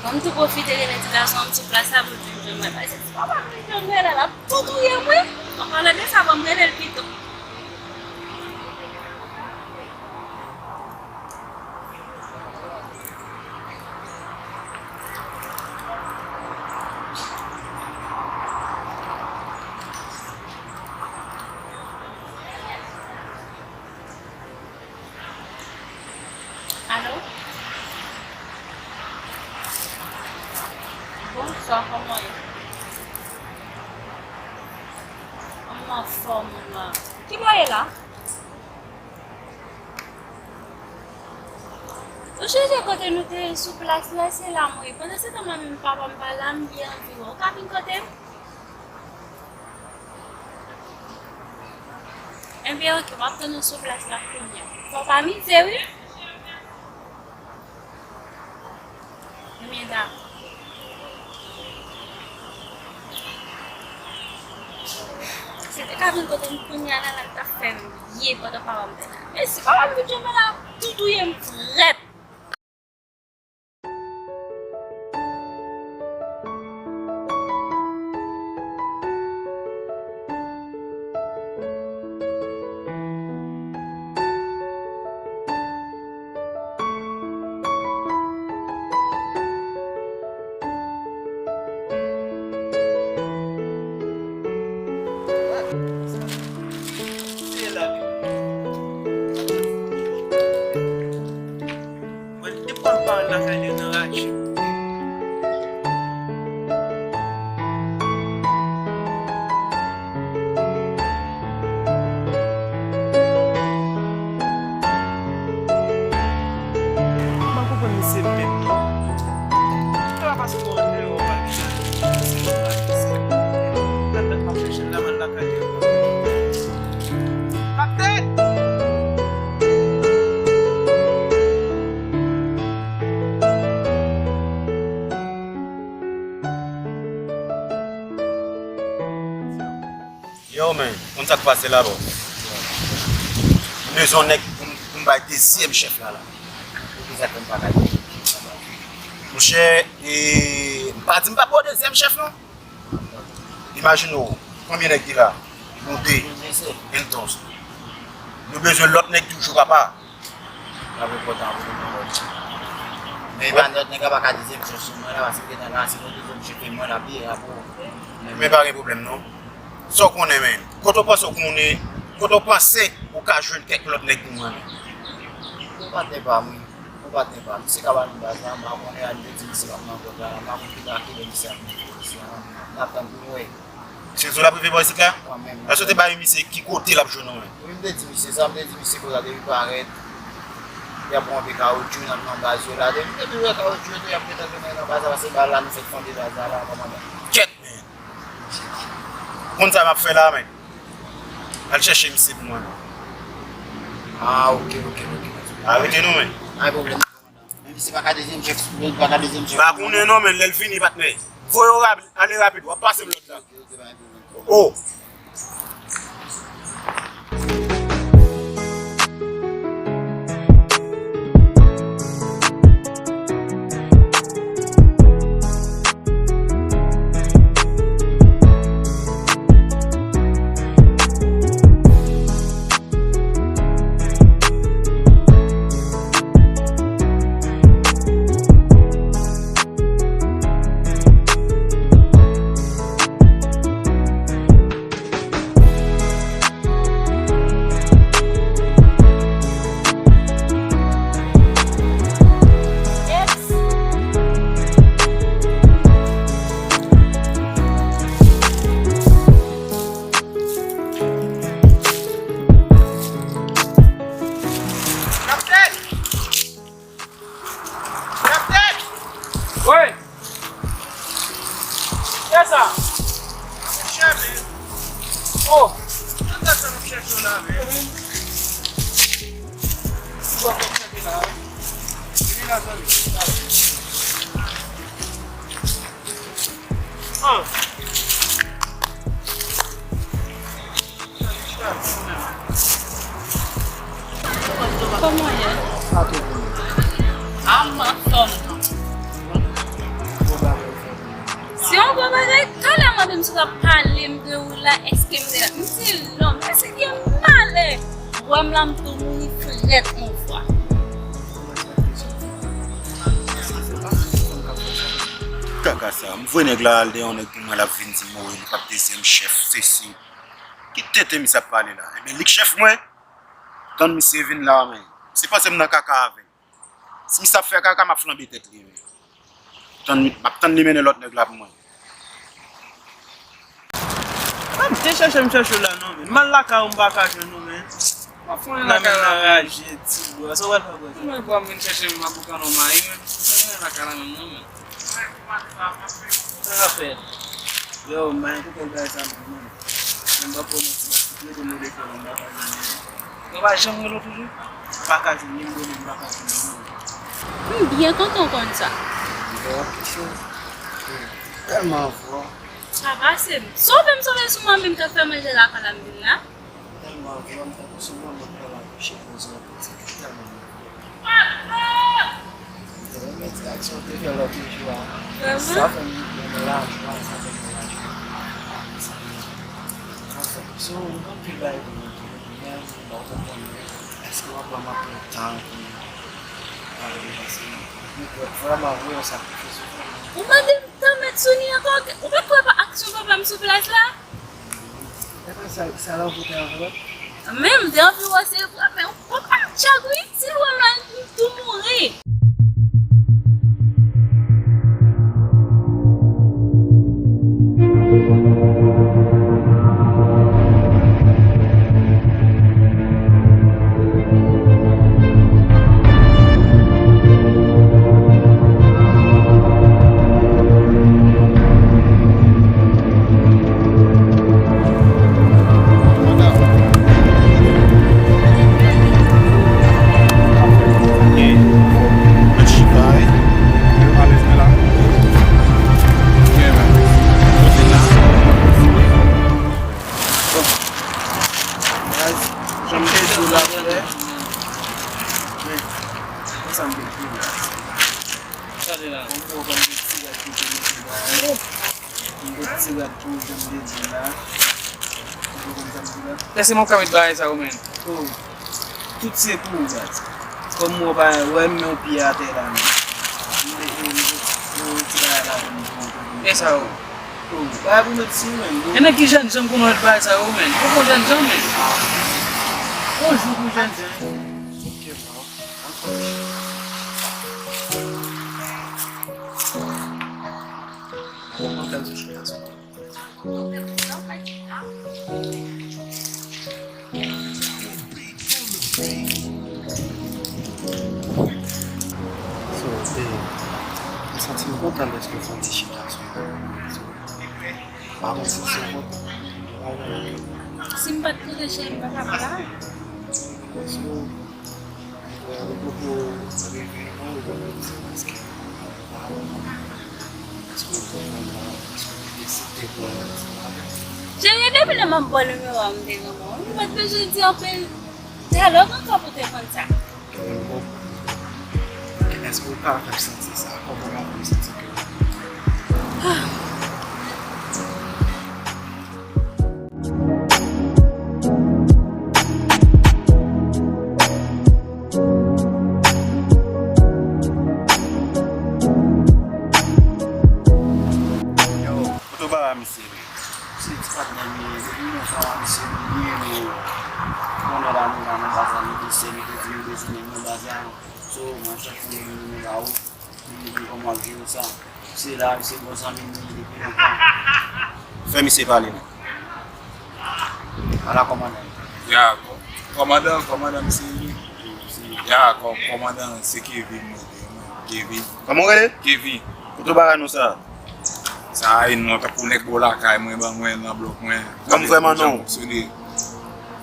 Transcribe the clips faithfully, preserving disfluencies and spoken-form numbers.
M tou pwofite rele ti gason an sou plas la pou l vin jwenn mwen, paske si papa m vin jwenn mwen la, l ap tou touye mwen. An palan de sa, ban m rele l pito. Alo? Bonswa, kòman w ye? Mwen anfòm, wi. Ki bò w ye la? Ou chèche kote nou te ye sou plas la, se la mwen ye. Pandan se tan, mwen menm, papa m pa la, m byen anvi wè w. Ou ka vin kote m? Enben, oke, m ap tann ou sou plas la kounye a. Fò w pa mize, wi. Enben, dakò. Si te ka vin kote m kounye a la, la, l t ap fè m ye pandan papa m te la. Men si papa m vin jwenn mwen la, tou touye m frèt. Mwen te pran pawòl lakay li nan radyo. M pa konprann misye menm non. Se pa paske w andeyò w al chèche misye. Gad dat m ap fè jèn la m al lakay li ankò. Kapten! Yo, men, konn sa k pase la, bro? M bezwen yon nèg pou m, pou m bay dezyèm chèf la, la. Poukisa ke m pa ka gen dezyèm chèf la? Monchè, e, m pa di m pa ba w dezyèm chèf, non. Imajine w, konbyen nèg ki la? Nou de. Entonces, nou bezwen lòt nèg toujou, papa. L ap enpòtan pou nou pran lòt. Men e pa lòt nèg la pa ka dezyèm chèf sou mwen la, paske m gentan la, se yon dezyèm chèf mwen la, pi apre w. Men pa gen pwoblèm, non. Sa w konnen, men. Kote w panse w konnen, kote w panse ou ka jwenn kèk lòt nèg pou mwen, men. Ou pa te pa mwen. Ou pa te pa m. Se ka ba nou baz la, m pa konnen, al te di misye pa nan kòd la, m pa konn ki ta ki lè misye ap vin isi a, non. N ap tann pou nou wè. Se sou l ap rive bò isit la? Kanmenm. Èske w te bay misye ki kote l ap jwenn ou, men? Wi, m te di misye sa, m te di misye kote l depi parèt. Y ap ranpe kawotchou nan, nan baz yo la. Depi, depi yo wè kawotchou yo tou, y ap gentan jwenn nan baz la, paske bal la nou fèk fonde baz la, la, kòmandan. Kèt, men. Konn sa m ap fè la, men. Al chèche misye pou mwen. Ah, ok, ok, ok. Arete nou, men. Pa gen pwoblèm. Menm si pa ka dezyèm chèf, pa ka dezyèm chèf. Pa konnen non, men lè l vini, patnè. Voye w rap-, ale rapid, w ap pase m lòt la. Oh! Kapten! Kapten! Wi! Kiyès sa? Chèf, wi. Oh! Kiyès sa nou chèf yo la, wi? Ki bò kòb chèf yo la, wi? Vini la, zanmi. Ah. Kòman w ye? A, m anfòm, non. Menm si w t ap pale m de ou la, èske m te la? M se lòm, men se gen malè. Wè m la, m tou mouri frèt yon fwa. Kaka sa, m voye nèg la al deyò, nèg pou mwen l ap vin di m, wi, li p ap dezyèm chèf, sesi. Ki tenten misye ap pale la? Ebyen, li k chèf mwen. Tann misye vin la, men. Se panse m nan kaka avè l. Si misye ap fè kaka, m ap flanbe tèt li, men. Tann, m ap tann li mennen lòt nèg la pou mwen. Ah, m te chèche, m chèche w la non, men. M al lakay ou, m pa ka jwenn ou, men. W ap fè yon lakay la, men. Raje, ti bwa. Sa w pral fè, bwa? Mwen, bwa, m vin chèche m, m ap boukannen w mayi, men. Mwen lakay la menm, non, men. Sa k ap fèt? Yo, m pa gen kote bagay sa menm, non. Men m pa pwomèt, m pa kote m rete, m pa ka jwenn. Mwen pa janm rele w toujou? M pa ka jwenn ni m rele, m pa ka jwenn ni m. M byen kontan w konn sa. Yo, kesyon. Tèlman fò. Sa pase m. Sove m, sove sou mwen menm k ap fè manje lakay la m vin la. Tèlman vle, m tankou sou mwen, mwen pral akouche, poze yon pitit, tèlman mwen vle. Mwen te aksyon te fè lòt jou a. Vrèman? Sa fè m gen lajwa, sa fè m gen lajwa. Anfen, so, m gen anpil bagay pou mwen di, men, bon, ou konprann mwen, èske w ap ban m anpil tan pou m pale, paske mwen, vrèman, vre, yon sakrifis, vrèman. Ou mande m tan mèt sou li ankò, ou pa kwè pa aksyon papa m sou plas la? Epa sa, sa la ou te anvi wè? Men m te anvi wè se vre, men ou pa chak wi, si l wè m la, m tou mouri. Bon, guys, jan m te di w la, frè, men, konsa m te di w la. Gade la. Bon, bon, bon, bon, ti gade ki te mete la. M ret ti rad pou jan m te di la. Ou konprann sa m di la? Lè se mwen k ap met bagay sa yo, men. Oh. Tout se pou ou, baz. Kòm mwen pa wè m men yon pye atè la, men. M te, m te, m te ti bagay la pou mwen. E sa yo? Oh, bagay pou met sou, men. E nan ki jènjan m konn wè bagay sa yo, men? Poko jènjan, men. Yon jou pou jènjan. Ok, bro. An fòm. Bon, mwen fè l sou chita sou. So, babe, m santi m kontan lèske w fè yon ti chita sou mwen. So, m pa konn si w kontan. Si m pa t koute cheri m pa t ap la. So, Cheri, depi lè m ap ba w nimewo a, m te renmen w. M pa t bezwen di anpil. Talè w gen kòb ou te konn sa. Èske w ka fè m santi sa? Kòman w ka fè m santi ke Yo, kote w ba misye, men? Se ti patnè m ye, depi m wè sa misye, m byen, men konnen la nou la nan baz la, nou te sè, nou te di nou bezwen nèg nan baz la. So, mwen chache yon nimewo ba ou. Li di kòman l jwe sa. Se la, se bon zanmi m li ye depi lontan. Fè misye pale non. Ala kòmandan. Ya, kò-, kòmandan, kòmandan, misye li. Ya, kò-, kòmandan, se Kevin mwen rele, mwen. Kevin. Kòman w rele? Kevin. Kote w ba nou sa? Sa a, e non, tankou nèg bò lakay mwen, ban mwen nan blòk mwen. Ban m vrèman non w.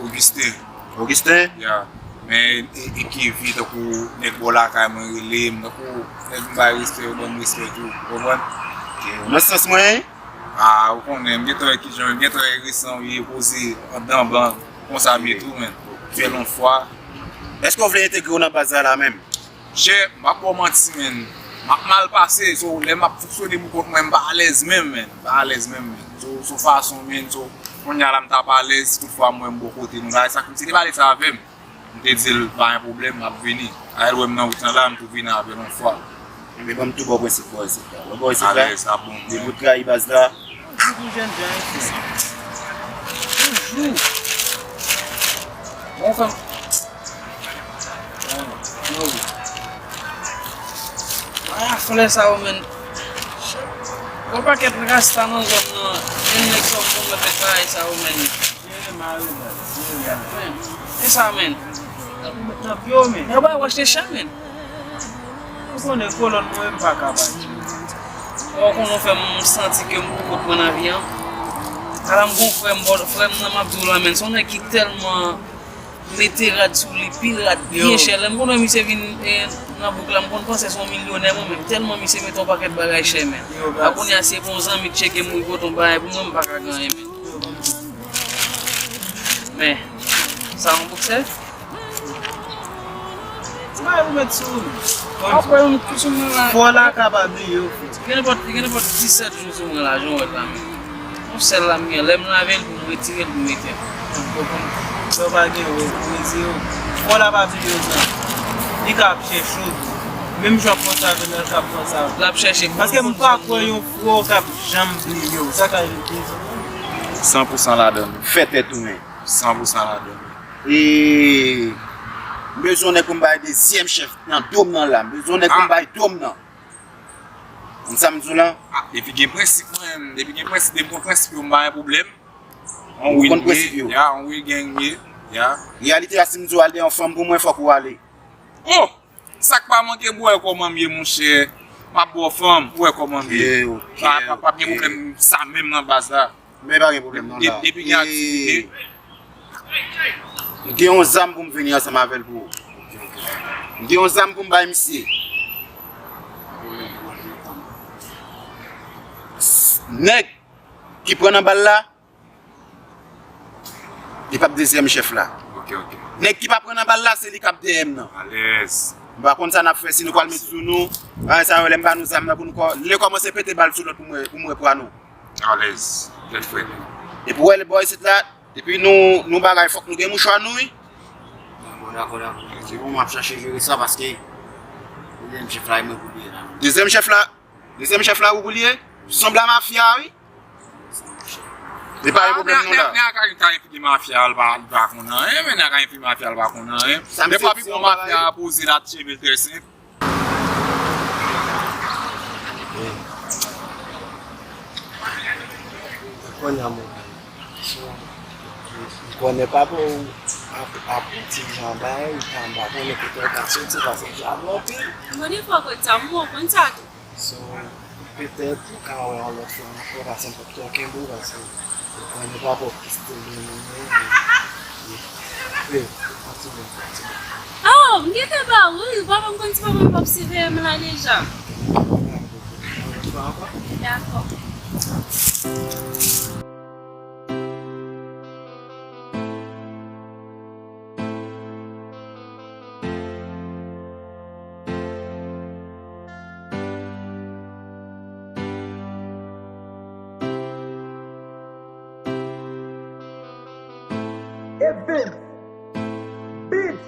Augustin. Augustin? Ya. Men, e, e Kevin, tankou nèg bò lakay mwen rele m, tankou nèg m bay respè, yo ban m respè tou, ou konprann? Ok, nan sans mwen? A, ou konnen, m gentan wè kijan, m gentan wè resan w ye poze anndan ban, konsa m ye tou, men. Fè l yon fwa. Èske w vle entegre w nan baz la, la menm? Chè, m p ap ba w manti, men. M ap mal pase, so, lè m ap fonksyone pou kont mwen, m pa alèz menm, menn. M pa alèz menm, menn. So, so fason, menn, so, kounye a la m t ap alèz, si toutfwa m wè m bò kote nou la, e sa k m si te pale sa avè m. M te di l, pa gen pwoblèm, m ap vini. A l wè m nan wout lan la, m tou vini avè l yon fwa. Ebyen, ban m tou ba w prensip bò isit la. Wè bò isit la? Alèz, sa bon. Depi w trayi baz la. Di pou jènjan yo fè. Toujou. Bon, fè m. Ah, flè sa yo, menn. Yon pakèt rasta nan zòn nan. Yon nèg sa yo konn mete bagay sa yo, menn. Jere mari w, baz. Jere mari w. E sa, menn. Nan pye w, menn. Yo bay w achte chè, menn. Ou konnen kolòn mwen, m pa ka bay. Ou konnen w fè m santi ke m pou kot mwen nan vi an. Ala m gon frè m, bò, frè m nan m ap di w la, menn. Se yon nèg ki tèlman mete rad sou li, pil rad byen chè. Lè m konn wè misye vin, eh, nan bouk la, m konn panse se yon milyonè mwen menm. Tèlman misye mete yon pakèt bagay chè, menn. A kounye a, si se pa yon zanmi k tcheke m, wi, pote yon bagay pou mwen, m pa ka gen anyen, menn. Men, sa yon boksè? Sa ou met sou ou. Apre yon kou sou mwen la. Fò la ka pa bliye w, frè. Gen nenpòt, gen nenpòt disèt jou sou mwen la, jan w wè l la, men. Yon sèl la m gen. Lè m lave l, pou m retire l, pou m mete l. Ou konprann? Sa w pa gen, ou, ou retire w. Fò la pa bliye w, sa. Li ka ap chèche w tou. Menm jan w ap panse avè l, l ap panse avè w. L ap chèche m. Paske m pa kwè yon frè w k ap janm bliye w. Sa ka rive. San pou san ladan l. Fè tèt ou men. San pou san ladan l. E m bezwen yon nèg pou m bay dezyèm chèf nan do m nan la. M bezwen yon nèg pou m bay do m nan. Konn sa m di w lan? Ah, depi gen prensip mwen, depi gen prensip, depi gen prensip yo, m pa gen pwoblèm. Ou konn prensip yo? Ya, on wi, gang ye, ya. Reyalite a, si m di w al dèyè yon fanm pou mwen, fòk ou ale. Oh! Sa k pa manke, pou wè kòman m ye, monchè. M ap ba w fanm, pou wè kòman m ye. Ok, ok, pa, pa, pa gen pwoblèm sa menm nan baz la. Men pa gen pwoblèm non la. Depi gen aktivite. M gen yon zam pou m vini ansanm avè l pou ou. M gen yon zam pou m bay misye. Nèg ki pran nan bal la, li p ap dezyèm chèf la. Ok, ok. Nèg ki pa pran nan bal la, se li k ap dèyè m nan. Alèz. M pa konn sa n ap fè, si nou pral met sou nou. Bagay sa yo, lè m ba nou zam nan pou nou kò-, lè kòmanse pete bal sou lòt pou m wè, pou m wè pwa nou. Alèz. Tèt frèt. Epi w wè bò isit la, depi nou, nou bagay, fòk nou gen mouchwa nou, wi. Dakò, dakò, dakò. Se bon, m ap chache jere sa paske dezyèm chèf la, e mwen pou li ye la. Dezyèm chèf la, dezyèm chèf la, ou pou li ye? Sanble a mafya, wi. Li pa gen pwoblèm non la. Nèg la ka gen figi mafya, l pa, l pa konn anyen, men nèg la ka gen figi mafya, l pa konn anyen. Dèfwa pi bon mafya a poze la, tchebe l trè senp. Kounye a mwen, so, m konnen papa w ap, ap ti jan bay, m pa konnen kote w t ap soti, paske m jalou anpil. Bon, defwa, kote sa, m konn sa tou. So, petèt, ou ka wè yon lòt fwa ankò, paske m p ap twò kenbe w, paske ou konnen papa w ki still gen moun yo, men, men, men, kontinye, kontinye. Oh, m gentan ba ou, wi, papa m konn si papa m p ap siveye m la deja. Dakò. Event. Beat.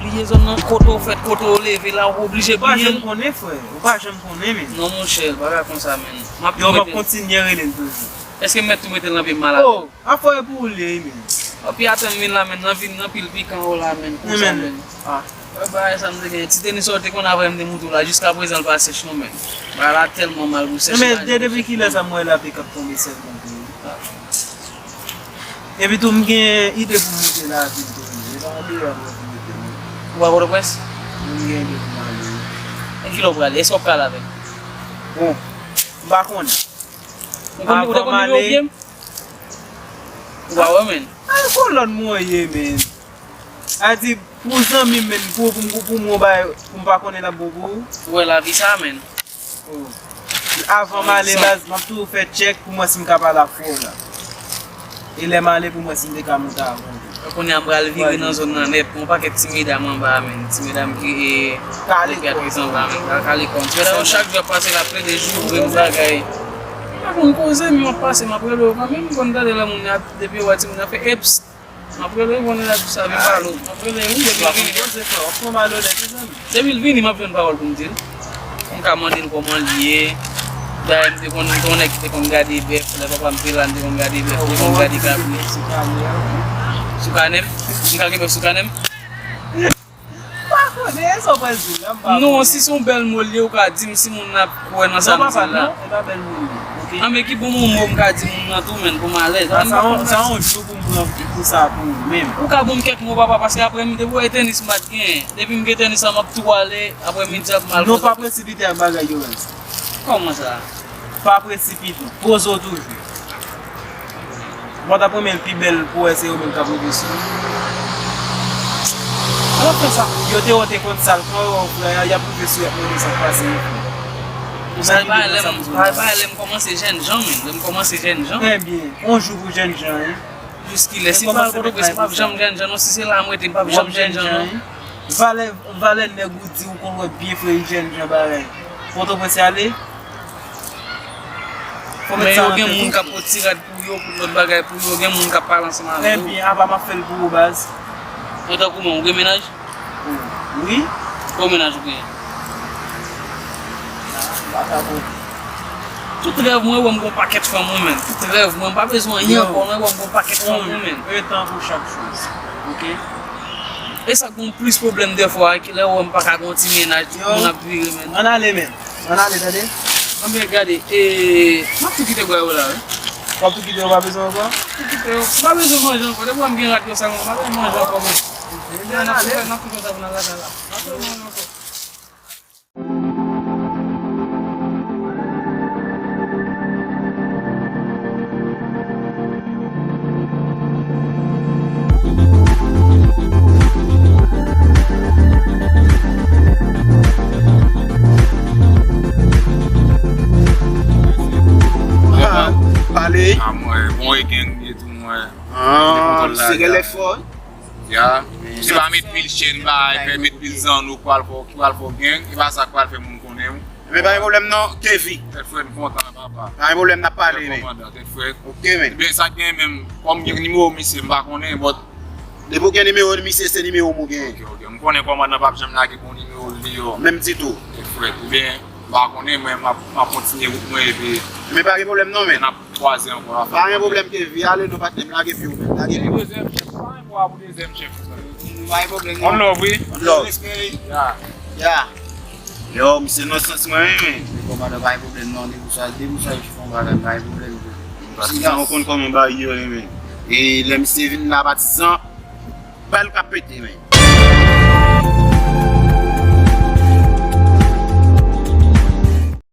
Bliye zòn nan, kote w fèt, kote w leve la, ou oblije bliye l. Ou pa janm konnen, frè. Ou pa janm konnen, men. Non, monchè, bagay konsa, men. M ap kontinye rele l toujou. Èske m mèt tou mete l nan pye m malad? Oh, afè pou ou li ye, men. Epi atann vin la, men, nan vin nan pil pikan ou la, men, konsa, men. Ah. Wè bagay sa m te gen. Ti tenis sa w te konn avè m te montre w la, jiska prezan l pa sèch non, men. Bagay la tèlman mal pou sèch. Men de, depi kilè sa m wè lapli k ap tonbe sèlman tou? Epi tou, m gen ide pou m monte lavil tou. E pa deyò m ap mete non. Ou pa Pòtoprens? M gen ide pou m ale. E kilè w prale? Èske w ap prale avè m? Bon, m pa konnen. Ou konn, ou te konn nimewo pye m? Ou pa wè, men. Ay, kolòn mwen ye, men. A di, pou zanmi m, men, pou, pou, pou, pou mwen bay, pou m pa konnen l ap bon pou ou. Ou wè lavi sa, men. Oh. Avan m ale, baz, m ap toujou fè tchèk pou m wè si m ka pale ak frè w la. E lè m ale pou m wè si m te ka monte avè w. Kounye a m pral vire nan zòn nan nèt. Yon pakèt ti medam anba a, men. Ti medam ki, e, ki ap anba a, men. Kale kò. Kale kò m. Frè la, chak jou ap pase, l ap plede joure m bagay. M pa konn koze, men m ap pase, m ap rele yo kanmenm. M konn tande lè moun ap, depi yo wè timoun ap fè eps. M ap rele w, konnen la, sa vin pale w. M ap rele w, depi w vini. Depi l vini, m ap jwenn pawòl pou m di l. M ka mande l kòman l ye. Dayè, m te konn, m te yon nèg ki te konn gade bèf. Lè papa m te la, m te konn gade bèf, m te konn gade kabrit. Sou kanè m? M ka gen bèf sou kanè m? M pa konnen, e sa w pral di m nan, m pa konnen. Non, si se yon bèl mo l ye, ou ka di m si moun nan ap kwè nan sa m di la. Non, papa, non, e pa bèl mo l ye, oke? Anben, ki bon mo m ka di moun nan tou, menn, pou m alèz? Sa, sa yon, sa yon jou pou m pran pou sa pou ou menm. Ou ka ban m kèk mo, papa, paske apre m, depi w wè e tenis m pa t genyen. Depi m gen tenis la, m ap tou ale, apre midi a pou m al. Non, pa presipite ak bagay yo, baz. Kòman sa? Pa presipite. Poze w toujou. Mwen t ap renmen l pi bèl pou wè se yo menm k ap rive sou li. Al ap fè sa. Yo te wè w te konn sa l pran yo, frè, y ap rive sou y ap mande sa k pase yo. Ou menm ki te konn sa pou di. Sa l pa lè m kòmanse jènjan, menm. Lè m kòmanse jènjan. Trè byen. On jou pou jènjann, wi. Jiskilè? Si m pa al Pòtoprens, m p ap janm jènjan, non. Si se la m rete, m p ap janm jènjan, non. Valè, valè nèg ou di ou konn wè byen frè jènjan bagay. Pòtoprens y ale? Men yo gen moun k ap pot ti rad pou yo, pot lòt bagay pou yo, gen moun k ap pale ansanm avè yo. Ebyen, apa m ap fè l pou ou, baz? Mwen tankou mwen, ou gen mennaj? Wi. Konbyen mennaj ou genyen? M pa ka konte. Tout rèv mwen, wè m gon pakèt fanm, wi, menn. Tout rèv mwen, m pa bezwen anyen ankò, mwen wè m gon pakèt fanm, wi, menn. Un temps pour chaque chose, oke? E sa k ban m plis pwoblèm dèfwa, lè w wè m pa ka gon ti mennaj, tout moun ap vire, menn. Ann ale, menn. Ann ale, tande. Anben, gade, e, m ap tou kite bwa yo la, wi. W ap tou kite yo, pa bezwen ankò? M ap tou kite yo. M pa bezwen manje ankò. Depi w wè m gen rad yo sa, m pa bezwen manje ankò, menn. Ebyen, ann ale. N ap tou fè, n ap tou fè sa pou n al lakay la. M pa bezwen manje ankò. Ah, pale. Ah, mwen, bon, e gang, e tou, mwen. Ah, misye gen lè fò, wi. Ya. Se pa met pil chèn, bay, fè met pil zanno, pral fè, pral fè gang, e pa sa k pral fè moun konnen w. Men pa gen pwoblèm non, Kevy. Tèt frèt, m kontan, papa. Pa gen pwoblèm, n ap pale, men. Kòmandan, tèt frèt. Oke, men. Ebyen, sa k gen menm, kòm gen nimewo misye, m pa konnen, but. Depi w gen nimewo misye, se nimewo m ou genyen. Oke, oke. M konnen kòmandan p ap janm lage bon nimewo l deyò. Menm ditou. Tèt frèt. Ebyen, m pa konnen, mwen, m ap, m ap kontinye wout mwen, epi. Men pa gen pwoblèm non, men. N ap kwaze ankò. Pa gen pwoblèm, Kevy. Ale non, patnè m, lage pye w, men. Lage pye w. Dezyèm chèf, pa gen pwoblèm pou dezyèm chèf. Pa gen pwoblèm non. One love, wi. One love. Ya. Ya. Yo, misye nan sans mwen, wi, men. Kòmandan, pa gen pwoblèm non, debousaj, debousaj, fè yon bagay, pa gen pwoblèm. Patizan, ou konn kòman bagay yo ye, men. E lè misye vin la, patizan, bal k ap pete, men.